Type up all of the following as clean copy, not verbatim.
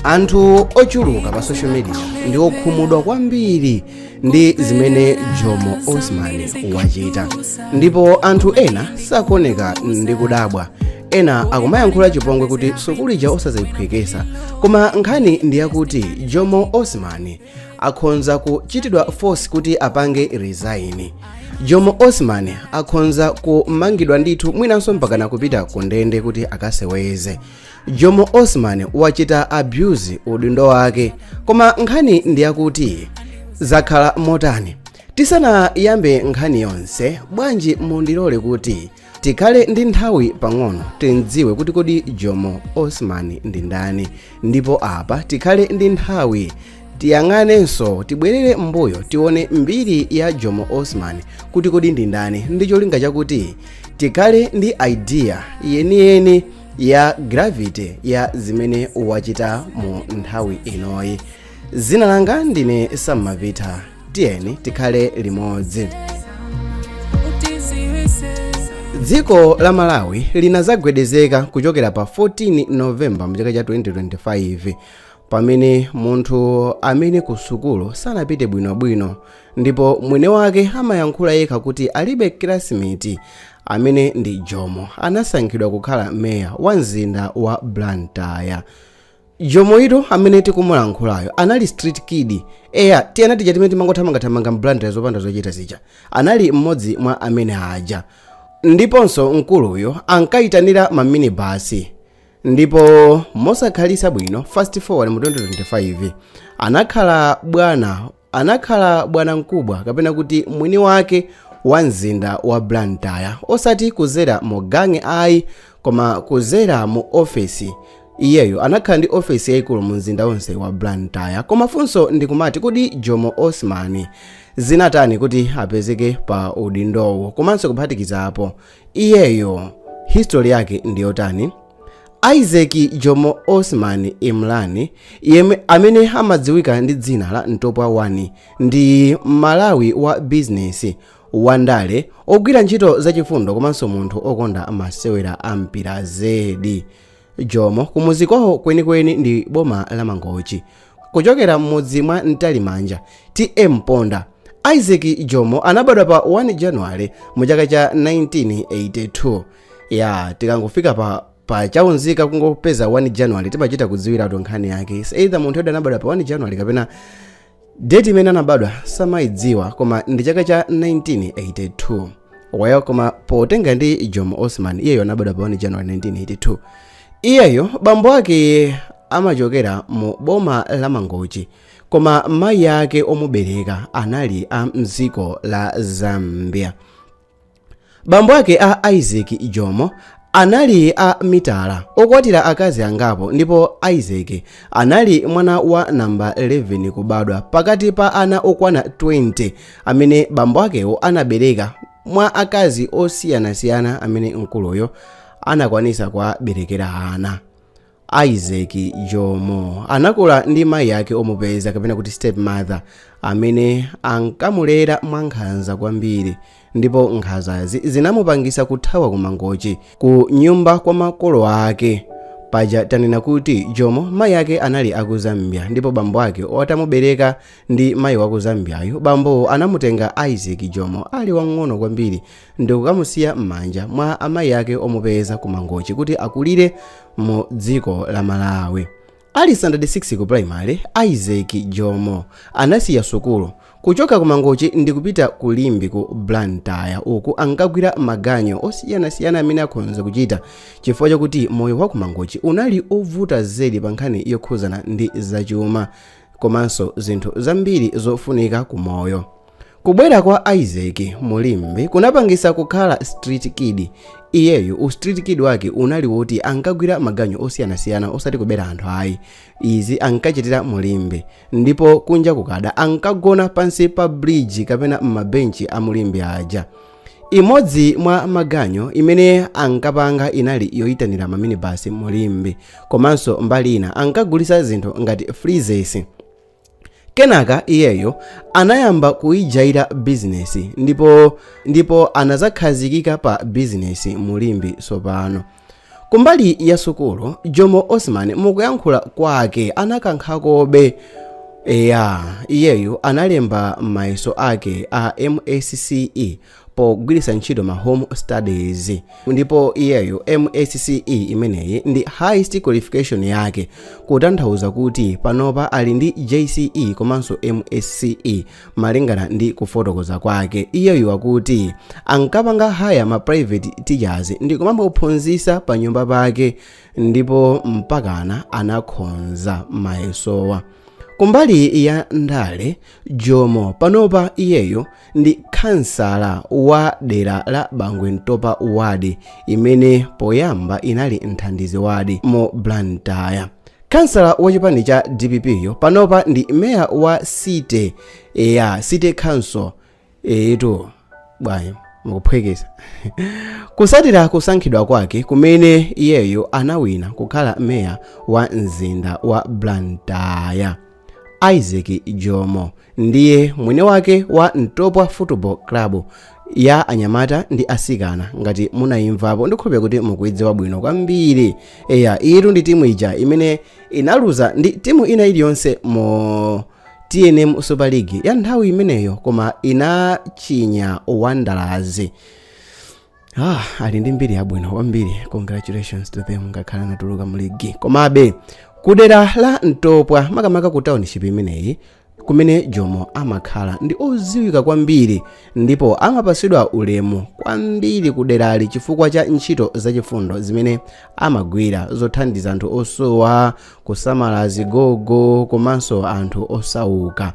Anthu ochuluka pa social media ndi okhumudwa kwambiri ndi zimene Jomo Osman wachita, ndipo anthu ena sakuoneka ndi kudabwa. Ena akumayankhula chipongwe kuti sukulu ija osazayiphwekesa. Koma nkhani ndi yakuti Jomo Osman akhonza kuchitidwa force kuti apange resign. Jomo Osman akhonza kumangidwa ndithu, mwinanso mpakana kupita ku ndende kuti akaseweze. Jomo Osman wachita abuse udindo wake. Koma nkhani ndi yakuti zakhala motani? Tisanayambe nkhani yonse, bwanji mundilole kuti tikhale ndi nthawi pang'ono tidziwe kuti kodi Jomo Osman ndi ndani, ndipo apa tikhale ndi nthawi tiyang'anenso, tibwerere mbuyo, tione mbiri ya Jomo Osman kuti kodi ndi ndani, ndi cholinga chakuti tikhale ndi idea yeniyeni ya gravity ya zimene wachita mu nthawi inoyi. Zina langa ndine Sammavita, tiyeni tikhale limodzi. Dziko la Malawi linazagwedezeka kuchokera pa 14 Novemba mchaka cha 2025, pamene munthu amene ku sukulu sanapite bwinobwino ndipo mwini wake amayankhula yekha kuti alibe classmate, amene ndi Jomo, anasankhidwa kukhala meya wa mzinda wa Blantyre. Jomoito amene tikumulankhulayo anali street kid. Eya, tiyana tija timene timangothamangathamanga m'Blantyre zopanda zochita zija, anali mmodzi mwa amene aja. Ndiponso mkuluyo ankayitanira maminibasi. Ndipo mosakhalisa bwino, fast forward mu 2025, anakhala bwana mkubwa, kapena kuti mwini wake wa mzinda wa Blantyre, osati kuzera mu gang ayi, koma kuzera mu ofesi. Iyeyo anakhala ndi ofesi yayikulu mu mzinda wonse wa Blantyre. Koma funso ndikumati, kodi Jomo Osman zinatani kuti apezeke pa udindowo? Komanso kuphatikizapo, iyeyo history yake ndiyotani? Isaac Jomo Osman Imran, yemwe amene amadziwika ndi dzina la Ntopwa 1, ndi Malawi wa bizinesi, wandale, ogwira ntchito zachifundo komanso munthu okonda masewera a mpira zedi. Jomo kumuzi kwawo kwenikweni ndi boma la Mangochi, kuchokera m'mudzi mwa Mtalimanja, T/A Mponda. Isaac Jomo anabadwa pa 1 January mu chaka cha 1982. Ya, tikangofika pa chaunzika, kungopeza 1 January, timachita kudziwiratu nkhani yake. It's either munthu yoti anabadwa pa 1 January kapena date imene anabadwa samayidziwa, koma ndi chaka cha 1982. Well, koma potenga ndi Jomo Osman, iyeyo anabadwa pa 1 January 1982. Iyeyo bambo ake amachokera mu boma la Mangochi, koma mayi ake omubereka anali a mdziko la Zambia. Bambo ake a Isaac Jomo anali a mitala, okwatira akazi angapo, ndipo Isaac anali mwana wa namba 11 kubadwa pakati pa ana okwana 20 amene bambo akewo anabereka mwa akazi osiyanasiyana amene mkuluyo anakwanisa kuwaberekera ana. Isaac Jomo anakula ndi mayi ake omupeza, kapena kuti stepmother, amene ankamulera mwankhanza kwambiri, ndipo nkhanzazi zinamupangisa kuthawa ku Mangochi ku nyumba kwa makolo ake. Paja tanena kuti Jomo mayi ake anali aku Zambia, ndipo bambo ake atamubereka ndi mayi waku Zambiayo, bambo anamutenga Isaac Jomo ali wang'ono kwambiri ndikukamusiya m'manja mwa amayi ake omupeza ku Mangochi kuti akulire mu dziko la Malawi. Ali standard 6 ku primary, Isaac Jomo anasiya sukulu, kuchoka ku Mangochi ndi kupita ku Limbe ku Blantyre. Uku ankagwira maganyo osiyanasiyana amene akhonza kuchita, chifukwa chakuti moyo wa ku Mangochi unali ovuta zedi pa nkhani yokhuzana ndi zachuma komanso zinthu zambiri zofunika ku moyo. Kubwera kwa Isaac mulimbe kunapangisa kukhala street kid. Iyeyo u street kid wake unali woti ankagwira maganyo osiyanasiyana, osati kubera anthu ayi. Izi ankachitira mulimbe, ndipo kunja kukada ankagona pansi pa bridge kapena m'mabenchi a mulimbe aja. Imodzi mwa maganyo imene ankapanga inali yoyitanira maminibasi mulimbe, komanso mbali ina ankagulisa zinthu ngati freezers. Kenaka iyeyo anayamba kuyijaira bizinesi ndipo anazakhazikika pa bizinesi mulimbi. Sopano Kumbali ya sukulu, Jomo Osman mukuyankhula kwake anakankhakobe. Eya, iyeyu analemba mayeso ake a MSCE pogwiritsa ntchito ma home studies, ndipo iyeyu MSCE imeneyi ndi highest qualification yake, kutanthauza kuti panopa ali ndi JCE komanso MSCE. Malingana ndi kufotokoza kwake, iyeyu akuti ankapanga hire ma private teachers ndi kumamuphunzitsa pa nyumba pake, ndipo mpakana anakhonza mayesowa. Kumbali ya ndale, Jomo panopa iyeyo ndi khansala wa dera la Bangwe Mtopa Ward, imene poyamba inali Mthandizi Ward mu Blantyre. Khansala wa chipani cha DPP yo panopa ndi meya wa city ya city council. Etu bwanji mukuphwekesa? Kusatira kusankhidwa kwake kumene iyeyo anawina kukhala meya wa mzinda wa Blantyre, Isaac Jomo ndiye mwini wake wa Ntopwa Football Club ya anyamata ndi asikana. Ngati munayimvapo, ndikhulupirira kuti mukuidziwa bwino kwambiri. Eya, iyitu ndi timu ija imene inaluza ndi timu ina iliyonse mu TNM Super League ya nthawi imeneyo, koma inachinya Wanderers. Ah, ali ndi mbiri yabwino kwambiri. Congratulations to them, ngakhala anatuluka mu ligi. Komabe kudera la Ntopwa, makamaka ku township imeneyi kumene Jomo amakhala, ndi oziwika kwambiri ndipo amapasidwa ulemu kwambiri kuderali chifukwa cha ntchito zachifundo zimene amagwira zothandiza anthu osowa, kusamala zigogo komanso anthu osauka.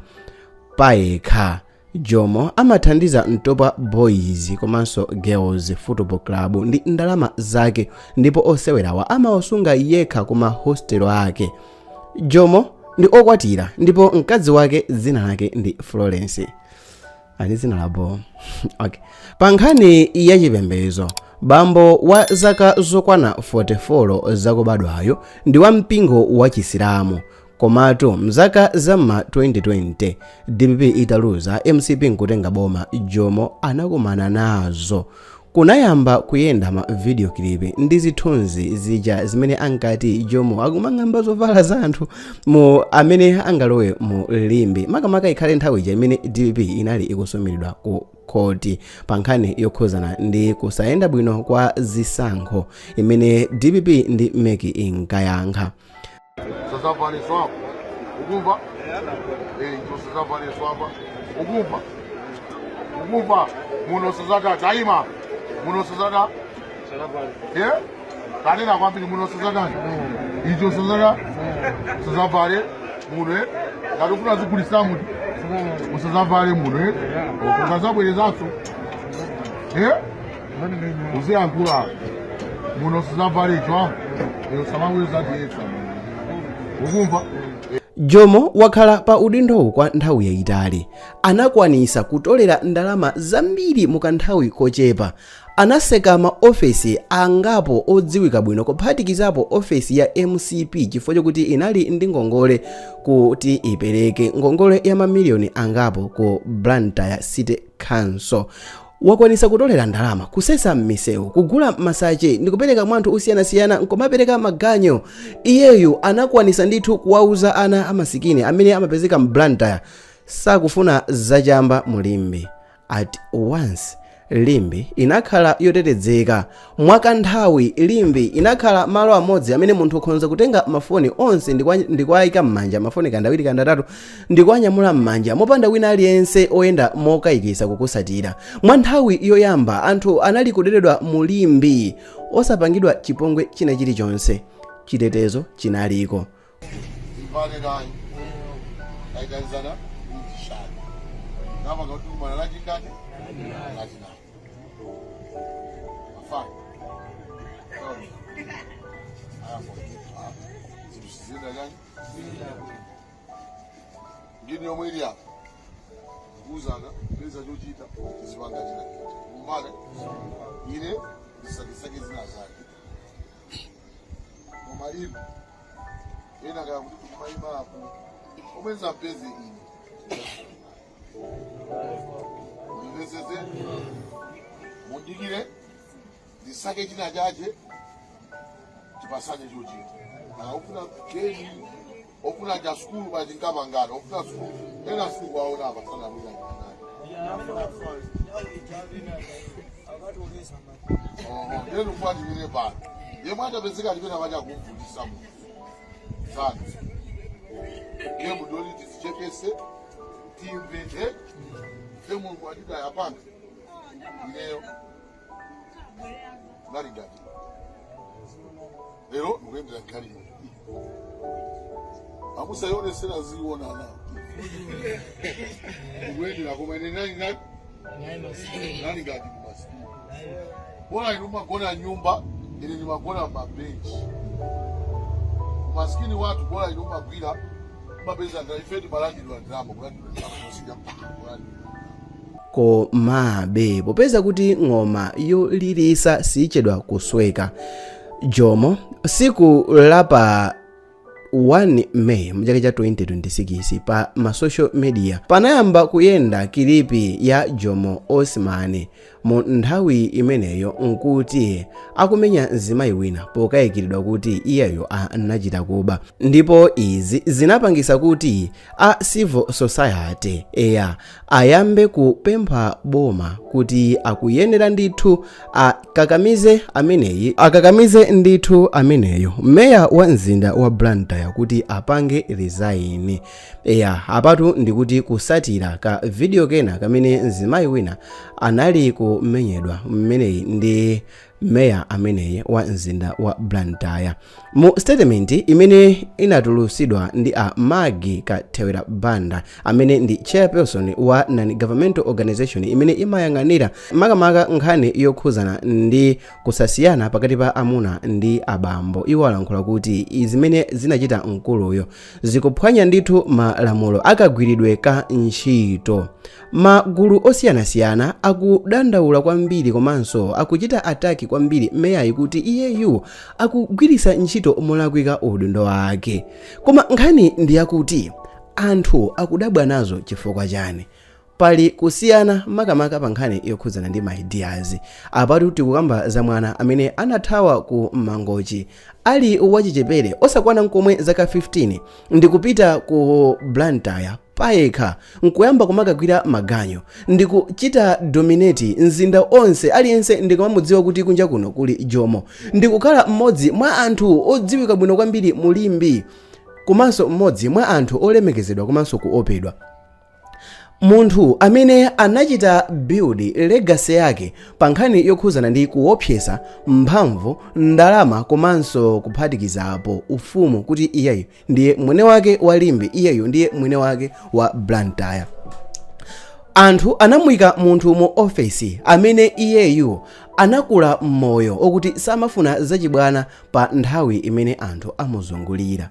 Payekha Jomo amathandiza Ntopwa Boys komanso Girls Football Club ndi ndalama zake, ndipo osewerawa amawasunga yekha kuma hostel ake. Jomo ndi okwatira ndipo mkazi wake dzina lake ndi Florence, ali dzina labo. Okay. Pa nkhani yachipembedzo, bambo wa zaka zokwana 44 zakubadwayo ndi wa mpingo wa Chisilamu. Komatu mzaka zam'ma 2020, DPP italuza, MCP nkutenga boma, Jomo anakumana nazo. Kunayamba kuyenda ma video clip ndi zithunzi zija zimene ankati Jomo akumang'amba zovala za anthu mu amene angalowe mu Limbe, makamaka ikhale nthawi ija imene DPP inali ikusumiridwa ku khoti pa nkhani yokhuzana ndi kusayenda bwino kwa zisankho imene DPP ndi MEC inkayankha. Sazavaleso apo, ukumva? Icho sazavaleso apa, ukumva? Ukumva? Muno sazata taima, muno sazata kanena kwambiri, muno sazatani, icho sazata sazavale muno. Ngati ufuna zigulisa muti usazavale muno. Ukazabwerezanso uziyankhula, muno sazavale icho apo, usamabwereza ukumva? Jomo wakhala pa udindowu kwa nthawi yayitali. Anakwanisa kutolera ndalama zambiri mu kanthawi kochepa. Anaseka maofesi angapo odziwika bwino, kuphatikizapo ofesi ya MCP, chifukwa chokuti inali ndi ngongole kuti ipereke ngongole ya mamiliyoni angapo ku Blantyre City Council. Wakwanisa kutolera ndalama, kusesa m'misewu, kugula masache ndi kupereka mwa anthu osiyanasiyana, nkomapereka maganyo. Iyeyu anakwanisa ndithu kuwauza ana amasikini amene amapezeka m'Blantyre sakufuna zachamba mu Limbe. At once Limbe inakhala yotetezeka mwakanthawi. Limbe inakhala malo amodzi amene munthu ukhoza kutenga mafoni onse ndikuwayika m'manja, mafoni kanda awiri kanda atatu, ndikuwanyamula m'manja mopanda wina aliyense oyenda mokayikitsa kukusatira. Mwa nthawi yoyamba anthu anali kuderedwa mu Limbe osapangidwa chipongwe china chilichonse. Chitetezo chinaliko. Ivale kayi aitanizana mchishani napanga kuti kumana lachingati lachinayi afani zinthu siziyenda chani ngini yomwe ili apa kuuzana peza chochita tizipanga china kumbale ine ndisakisake zina zake koma lino ena kaya kuti tikumayima apo omwe nzampeze ine mundimvetsetse, mundikire ndisake china chache. Tipasane chochita. Akufuna geni, ofuna cha sukulu pachinkapangana, ofuna sukulu, ena sikuwaona apa sana mwina nani. Ndenu kwati mire pano. Yemwe atapezeka limene apacha kumvutisa munthu. Sana. Gemu doli tizichepese, timve, eh? Nde Mulungu adida yapanga. Ineyo. Nali ngati. Lero ndikuyendera galimoto. Amusayionesera ziona na. Ndikuyendera koma ine nali nali nali ngati masikini. Bora inu magona nyumba, ine ndimagona mabenchi. Umasikini watu bora inu magwira mapeza ndalama, ife timalandidwa ndalama, kulandidwa ndalama, kusiya kulandidwa. Komabe popeza kuti ng'oma yolilisa sichedwa kusweka, Jomo siku la pa 1 May mchaka cha 2026 pa ma social media panayamba kuyenda kilipi ya Jomo Osman mu nthawi imeneyo nkuti akumenya mzimayi wina pokayikiridwa kuti iyeyo anachita kuba, ndipo izi zinapangisa kuti a civil society eya ayambe kupempha boma kuti akuyenera ndithu akakamize ameneyi akakamize ndithu ameneyo meya wa mzinda wa Blantyre kuti apange resign. Eya, apatu ndikuti kusatira ka video kena kamene mzimayi wina anali kumenyedwa mmeneyi ndi meya ameneyi wa mzinda wa Blantyre. Mu statement imene inatulusidwa ndi a Maggie Kathewera Banda amene ndi chairperson wa non-governmental organization imene imayang'anira makamaka nkhani yokhuzana ndi kusasiyana pakati pa amuna ndi abambo, iwo alankhula kuti zimene zinachita mkuluyo zikuphwanya ndithu malamulo akagwiridwe ka ntchito. Magulu osiyanasiyana akudandaula kwambiri komanso akuchita attack kwambiri meyayi kuti iyeyu akugwiritsa ntchito molakwika udindo wake. Koma nkhani ndi yakuti anthu akudabwa nazo chifukwa chani? Pali kusiyana makamaka pa nkhani yokhudzana ndi ma ideas. Apatu tikukamba za mwana amene anathawa ku Mangochi ali wachichepere osakwana nkomwe zaka 15 ndikupita ku Blantyre payekha nkuyamba kumakagwira maganyu ndikuchita dominate mzinda onse, aliyense ndikumamudziwa kuti kunja kuno kuli Jomo, ndikukhala mmodzi mwa anthu odziwika bwino kwambiri mu Limbe komanso mmodzi mwa anthu olemekezedwa komanso kuopedwa. Munthu amene anachita build legacy yake pa nkhani yokhuzana ndi kuopsesa, mphamvu, ndalama komanso kuphatikizapo ufumu kuti iyeyu ndiye mwene wake wa Limbe, iyeyu ndiye mwene wake wa Blantyre. Anthu anamuyika munthu mu ofesi amene iyeyu anakula m'moyo okuti samafuna zachibwana pa nthawi imene anthu amuzungulira.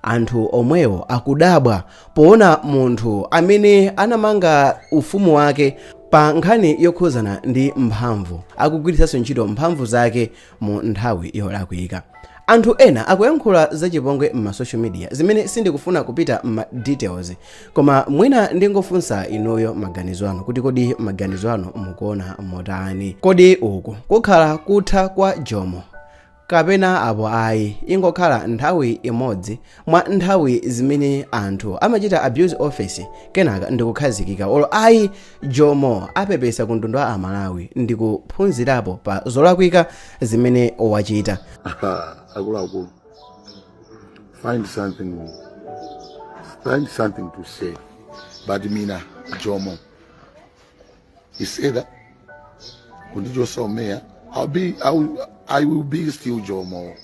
Anthu omwewo akudabwa poona munthu amene anamanga ufumu wake pa nkhani yokhuzana ndi mphamvu akugwiritsanso ntchito mphamvu zake mu nthawi yolakwika. Anthu ena akuyankhula zachipongwe m'ma social media zimene sindikufuna kupita m'ma details, koma mwina ndingofunsa inuyo maganizo anu kuti kodi maganizo anu mukuona motani? Kodi uku kukhala kutha kwa Jomo kapena apo ayi ingokhala nthawi imodzi mwa nthawi zimene anthu amachita abuse office kenaka ndikukhazikika, olo ayi Jomo apepesa ku mtundu wa Amalawi ndikuphunzirapo pa zolakwika zimene wachita? Akuluakulu, find something to say, but mina Jomo is either kundichosa umeya, I will be still Jomo.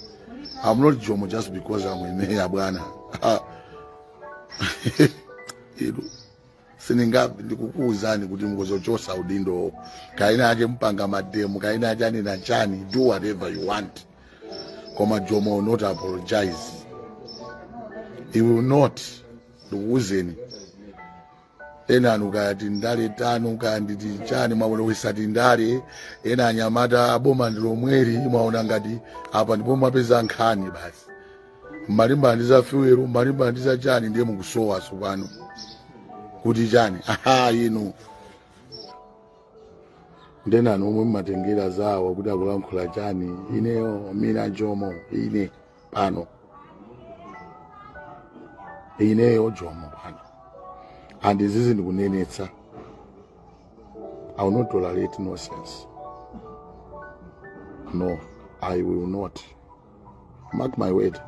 I'm not Jomo just because I'm a mayor, bwana. Inu siningapi ndikukuuzani kuti mukuzochosa udindo kaina ake mpanga mademo kaina chani na chani, do whatever you want, koma Jomo will not apologize. He will not. Ndikuuzeni ena anu kaya tindale tanu kaya nditi chani, mwaona tindale ena anyamata aboma ndi lomweri, mwaona ngati apa ndipo mwapeza nkhani basi, mmalimba ndi za fuel, mmalimba ndi za chani, ndiye mukusowa tsopano kuti chani. Aha, inu Ndenani omwe mmatengera zawo kuti akulankhula chani? Ineyo mina Jomo, ine pano, ineyo Jomo pano, and izizi ndikunenetsa, I will not tolerate nonsense. No, I will not. Mark my word,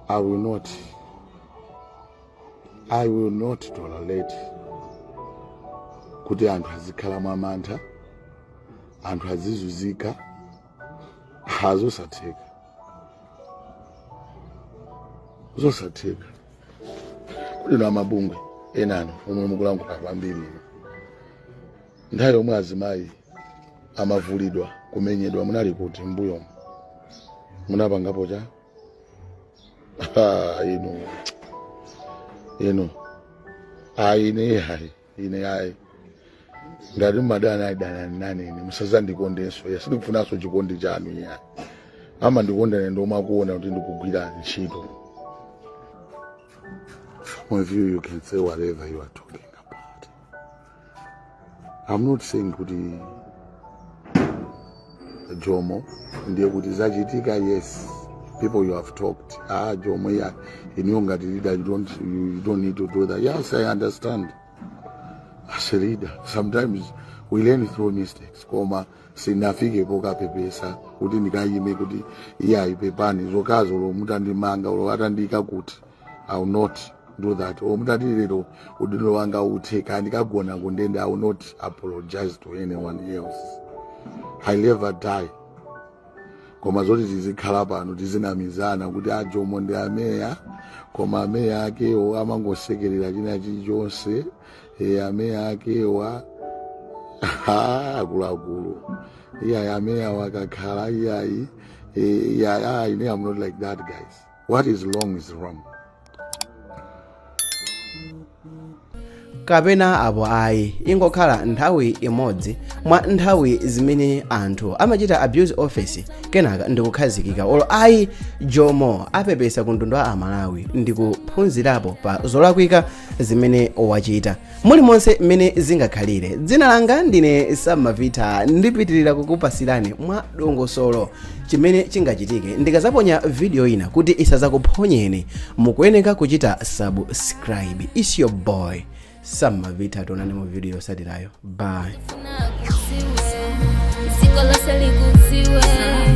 I will not, I will not tolerate kuti anthu azikhala mwamantha, anthu azizuzika. Zosatheka, zosatheka. Kuti na mabungwe enano omwe mukulankhula kwambiri ino, nthawi yomwe azimayi amavulidwa, kumenyedwa, munali kuti? Mbuyomu munapangapo cha? Ah, inu inu, ayi, ine ayi, ine ayi. Ngati mmadana, ayidanani nane ine, musazandikondenso ya, sindikufunanso chikondi chanu ya. Amandikonda ine ndomwe akuona kuti ndikugwira ntchito. Some of you, you can say whatever you are talking about. I'm not saying kuti Jomo ndiye kuti zachitika. Yes, people, you have talked, ah, Jomo, yeah, inuyo ngati leader, you don't need to do that. Yes, I understand. As a leader, sometimes we learn through mistakes, koma sinafike pokapepesa kuti ndikayime kuti iye ayipepani zokazo lo mutandimanga lo atandika kuti I will not do that, or mutati lero udindo wanga uthe kandi ndikagona kundende, I will not apologize to anyone else. I never die. Koma zoti tizikhala pano tizinamizana kuti aJomo ndi ameya, koma ameya akewo amangosekerera china chilichonse, e, ameya akewa akuluakulu, iyayi, ameya wakakhala iyayi, iyayi, ah, ine I'm not like that, guys. What is wrong is wrong. Kapena apo ayi, ingokhala nthawi imodzi mwa nthawi zimene anthu amachita abuse office kenaka ndikukhazikika, olo ayi Jomo apepesa ku mtundu wa Amalawi ndikuphunzirapo pa zolakwika zimene wachita. Mulimonse mmene zingakhalire, dzina langa ndine Samavita, ndipitirira kukupasirani mwa dongosolo chimene chingachitike ndikazaponya video ina. Kuti isazakuphonyeni, mukuyeneka kuchita subscribe. Is your boy Samavita, tionane mu video yotsatirayo. Bye. Dziko lonse likudziwe.